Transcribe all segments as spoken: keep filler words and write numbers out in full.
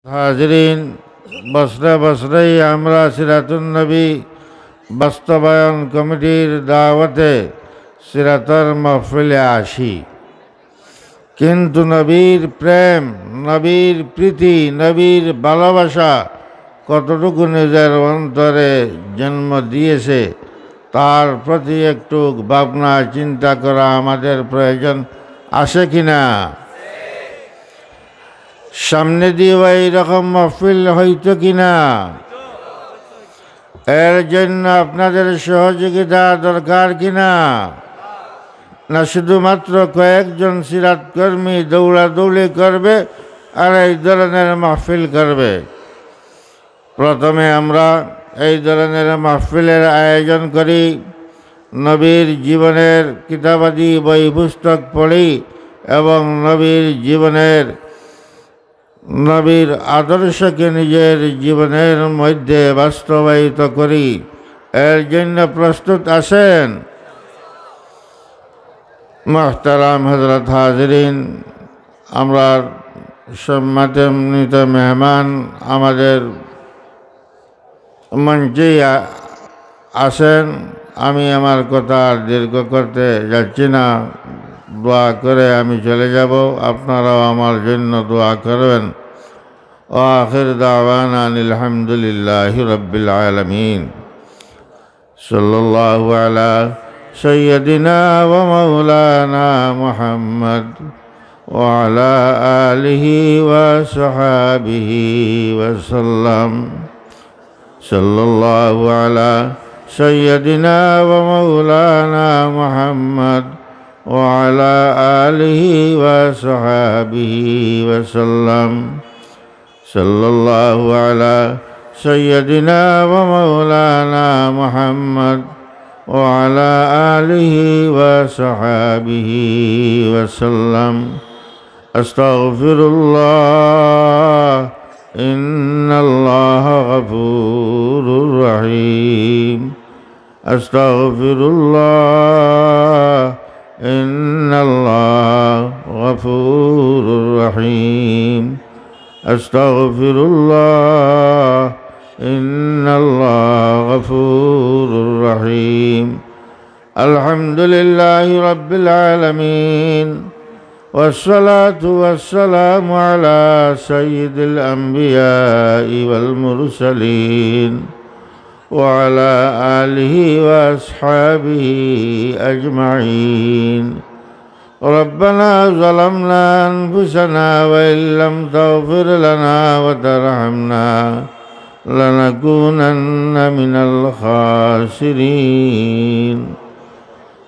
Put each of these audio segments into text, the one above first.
হাজিরিন, বছরে বছরেই আমরা সিরাতুন নবী বাস্তবায়ন কমিটির দাওয়াতে সিরাতর মাহফিলে আসি, কিন্তু নবীর প্রেম, নবীর প্রীতি, নবীর ভালোবাসা কতটুকু নিজের অন্তরে জন্ম দিয়েছে, তার প্রতি একটু ভাবনা চিন্তা করা আমাদের প্রয়োজন আছে কিনা? সামনে দিয়েও এইরকম মাহফিল হইতো কিনা? এর জন্য আপনাদের সহযোগিতা দরকার কিনা? না শুধুমাত্র কয়েকজন সিরাত কর্মী দৌড়াদৌড়ি করবে আর এই ধরনের মাহফিল করবে? প্রথমে আমরা এই ধরনের মাহফিলের আয়োজন করি, নবীর জীবনের কিতাবাদি বই পুস্তক পড়ি এবং নবীর জীবনের, নবীর আদর্শকে নিজের জীবনের মধ্যে বাস্তবায়িত করি। এর জন্য প্রস্তুত আছেন? মুহতারাম হযরত হাজিরিন, আমরা সম্মানিত মেহমান আমাদের মঞ্চেই আ-, আছেন। আমি আমার কথা আর দীর্ঘ করতে যাচ্ছি না, দোয়া করে আমি চলে যাব, আপনারাও আমার জন্য দোয়া করবেন। وآخر دعوانا أن الحمد لله رب العالمين. صلى الله على سيدنا ومولانا محمد وعلى آله وصحابه وسلم. صلى الله على سيدنا ومولانا محمد وعلى آله وصحابه وسلم. صلى الله على سيدنا ومولانا محمد وعلى آله وصحابه وسلم. أستغفر الله، إن الله غفور رحيم. أستغفر الله، إن الله غفور رحيم. أستغفر الله، إن الله غفور رحيم. الحمد لله رب العالمين، والصلاة والسلام على سيد الأنبياء والمرسلين، وعلى آله وأصحابه أجمعين. ربنا ظلمنا أنفسنا وإن لم تغفر لنا وترحمنا لنكونن من الخاسرين.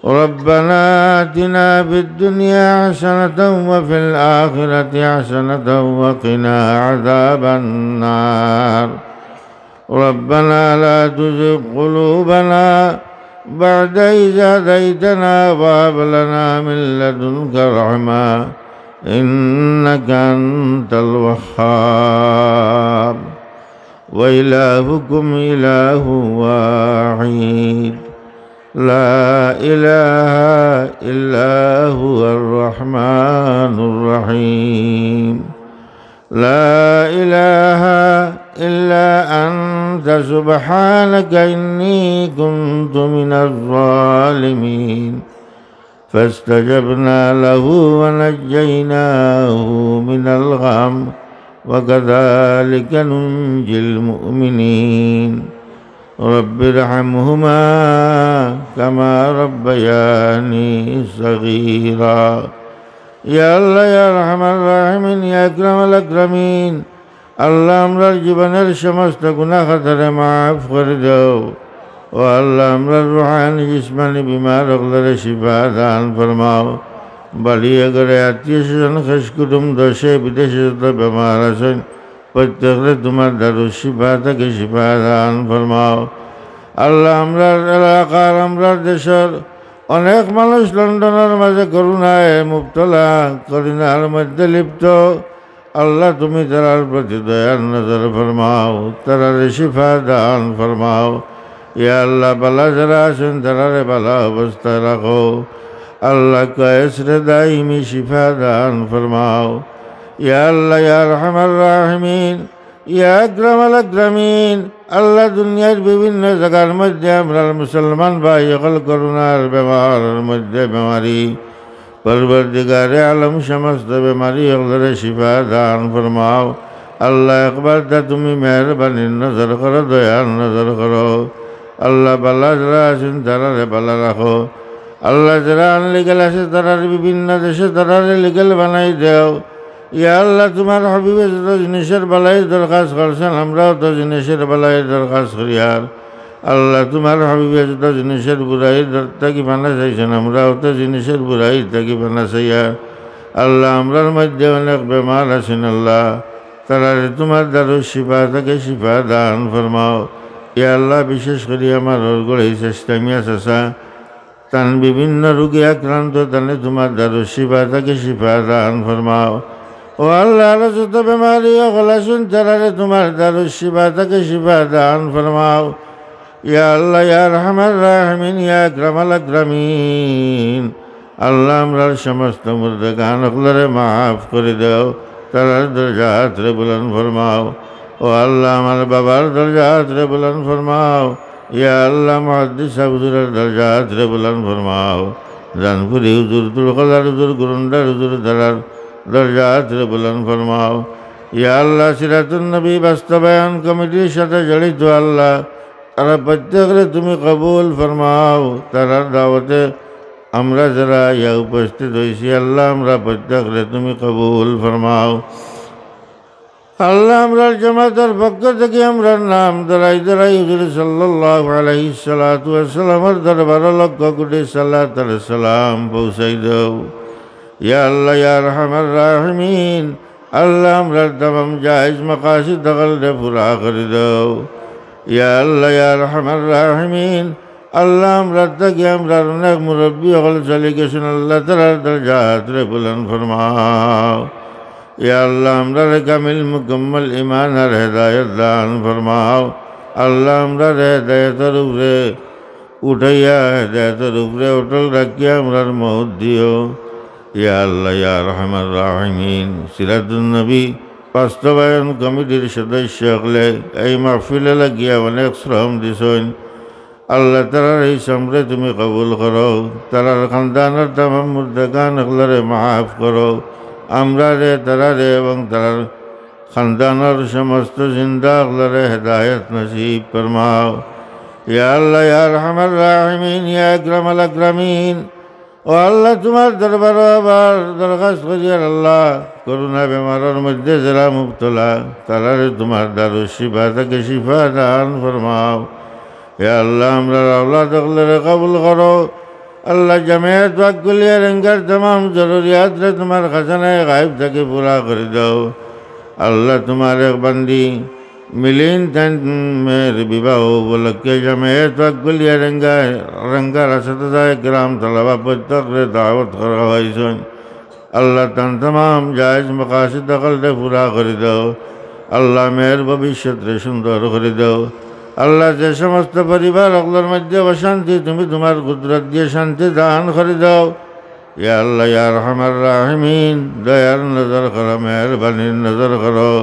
ربنا آتنا في الدنيا حسنة وفي الآخرة حسنة وقنا عذاب النار. ربنا لا تزغ قلوبنا بعد إذ هديتنا وهب لنا من لدنك رحمة إنك أنت الوهاب. وإلهكم إله واحد لا إله إلا هو الرحمن الرحيم. لا إله إلا أنت سبحانك إني كنت من الظالمين. فاستجبنا له ونجيناه من الغم وكذلك ننجي المؤمنين. رب ارحمهما كما ربياني صغيرا. ইয়া আল্লাহ, ইয়া আরহামার রাহিমিন, ইয়া আকরামাল আকরামিন, আল্লাহ, আমরার জীবনের সমস্ত গুনাহ খাতারে মাফ করি দেও। ও আল্লাহ, আমরার রুহানি, জিসমানি বিমার অকলরে শিফা দান ফরমাও। বাড়িয়ে ঘরে আত্মীয় স্বজন, খেশ কুটুম, দেশে বিদেশে যত বেমার আছইন, প্রত্যেকরে তুমার দারুশ শিফা থাকি শিফা দান ফরমাও। আল্লাহ, আমরার এলাকার, আমরার দেশর অনেক মানুষ লন্ডনর মাঝে করোনায় মুবতলা, করোনার মধ্যে লিপ্ত। আল্লাহ, তুমি তারার প্রতি দয়ার নজর ফরমাও, তারারে শিফা দান ফরমাও। ইয়া আল্লাহ, বালা যারা আছইন, তারারে বালা অবস্থায় রাখো। আল্লাহ, কয়েসরে দাইমি শিফা দান ফরমাও। ইয়া আল্লাহ, ইয়া আরহামার রাহিমিন, ইয়া আকরামাল আকরামিন, আল্লাহ, দুনিয়ার বিভিন্ন জাগার মধ্যে আমরার মুসলমান ভাই অকল করোনার বেমারর মধ্যে বেমারি। পরওয়ারদিগারে আলম, সমস্ত বেমারি অকলরে শিফা দান ফরমাও। আল্লাহ, একবার তা তুমি মেহেরবানির নজর করো, দয়ার নজর করো। আল্লাহ, বালা যেরা আছইন, তারারে বালা রাখো। আল্লাহ, যেরা আনলিগেল আছে, তারারে বিভিন্ন দেশে তারারে লিগেল বানাই দেও। ইয়া আল্লাহ, তুমার হাবিবে যত জিনিসর বালাইর দরখাস্ত করছইন, আমরাও অত জিনিসর বালাইর দরখাস্ত করিয়ার। আল্লাহ, তুমার হাবিবে যত জিনিসর বুরাইর দর-, থাকি পানা চাইছইন, আমরাও অত জিনিসর বুরাইর থাকি পানা চাইয়ার। আল্লাহ, আমরার মধ্যে অনেক বেমার আছইন, আল্লাহ, তারারে তুমার দারুশ শিফা থাকি শিফা দান ফরমাও। ইয়া আল্লাহ, বিশেষ করি আমার অরগড়ি চেষ্টা মিয়া চাচা, তান বিভিন্ন রোগে আক্রান্ত, তানে তুমার দারুশ শিফা থাকি শিফা দান ফরমাও। ও আল্লাহ, আরো যত বেমারি অকল আছইন, তারারে তুমার দারুশ শিফা থাকি শিফা দান ফরমাও। ইয়া আল্লাহ, ইয়া আরহামার রাহিমিন, ইয়া আকরামাল আকরামিন, আল্লাহ, আমরার সমস্ত মুর্দেগান অকলরে মাফ করি দেও, তারার দরজাতরে বুলন্দ ফরমাও। ও আল্লাহ, আমার বাবার দরজাতরে বুলন্দ ফরমাও। ইয়া আল্লাহ, মুহাদ্দিস সাব হুজুরর দরজাতরে বুলন্দ ফরমাও। জানপুরি হুজুর, তুলকলার হুজুর, গুরুন্ডার হুজুর, তারার দরজাতরে বুলন্দ ফরমাও। ইয়া আল্লাহ, সিরাতুন নবী বাস্তবায়ন কমিটির সাথে জড়িত আল্লাহ, তারা প্রত্যেকরে তুমি কবুল ফরমাও। তারার দাওয়াতে আমরা যেরা ইয়া উপস্থিত অইছি, আল্লাহ, আমরা প্রত্যেকরে তুমি কবুল ফরমাও। আল্লাহ, আমরার জামাতর পক্ষ থাকি আমরার নাম ধরাই ধরাই হুজুর সাল্লাল্লাহু আলাইহিস সালাতু ওয়াস সালামর দরবারো লক্ষ কোটি সালাত আর সালাম পৌঁছাই দেও। ইয়া আল্লাহ, ইয়া আরহামার রাহিমিন, আল্লাহ, আমরার তামাম জায়েজ মাকাসিদ অকলরে পুরা করি দেও। ইয়া আল্লাহ, ইয়া আরহামার রাহিমিন, আল্লাহ, আমরার থাকি আমরার অনেক মুরব্বি অকল চলি গেছইন, আল্লাহ, তারার দরজাতরে বুলন্দ ফরমাও। ইয়া আল্লাহ, আমরারে কামিল মুকাম্মল ইমান আর হেদায়েত দান ফরমাও। আল্লাহ, আমরারে হেদায়েতর উপরে উঠাইয়া, হেদায়েতর উপরে অটল রাখিয়া আমরার মউত দিও। ইয়া আল্লাহ, ইয়া আরহামার রাহিমিন, সিরাতুন নবী বাস্তবায়ন কমিটির সদস্য অকলে এই মাহফিলো লাগিয়া অনেক শ্রম দিছইন। আল্লাহ, তারার এই শ্রমরে তুমি কবুল করো। তারার খানদানর তামাম মুর্দেগান অকলরে মাফ করো। আমরারে, তারারে এবং তারার খানদানর সমস্ত জিন্দা অকলরে হেদায়েত নসিব ফরমাও। ইয়া আল্লাহ, ইয়া আরহামার রাহিমিন, ইয়া আকরামাল আকরামিন, ও আল্লাহ, তুমার দরবারো আবার দরখাস্ত করিয়ার আল্লাহ, করোনা বেমারর মধ্যে যেরা মুবতলা, তারারে তুমার দারুশ শিফা থাকি শিফা দান ফরমাও। ইয়া আল্লাহ, আমরার আওলাদ অকলরে কবুল করো। আল্লাহ, জামিয়াত পাক কুলিয়ারেঙ্গার তামাম জরুরিয়াতরে তুমার খাজানায়ে গায়েব থাকি পুরা করি দেও। আল্লাহ, তুমার এক বান্দি মিলিন তান মেয়ের বিবাহ উপলক্ষে জামিয়াত পাক কুলিয়ারেঙ্গা, রেঙ্গার আসাতিজায়ে কেরাম, তালাবা প্রত্যেকরে দাওয়াত করা অইছে। আল্লাহ, তান তামাম জায়েজ মাকাসিদ অকলরে পুরা করি দেও। আল্লাহ, মেয়ের ভবিষ্যতরে সুন্দর করি দেও। আল্লাহ, যে সমস্ত পরিবার অকলর মধ্যে অশান্তি, তুমি তুমার কুদরত দিয়া শান্তি দান করি দেও। ইয়া আল্লাহ, ইয়া আরহামার রাহিমিন, দয়ার নজর করো, মেহেরবানির নজর করো।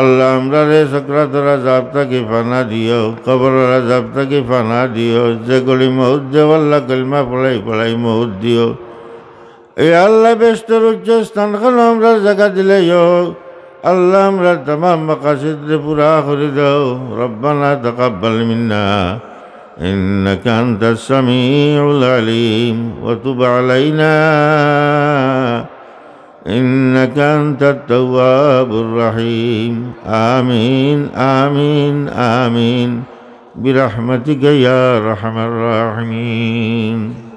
আল্লাহ, আমরারে সকরাতর আযাব থাকি পানা দিও, কবরর আযাব থাকি পানা দিও। যে ঘড়ি মউত দেও আল্লাহ, কলমা পড়াই পড়াই মউত দিও। ইয়া আল্লাহ, বেহেশতর উচ্চ স্থান খানো আমরার জাগা দিলাইও। আল্লাহ, আমরার তামাম মাকাসিদরে পুরা করি দেও। ربنا تقبل منا إنك أنت السميع العليم وتب علينا إنك أنت التواب الرحيم. آمين، آمين، آمين. برحمتك يا أرحم الراحمين.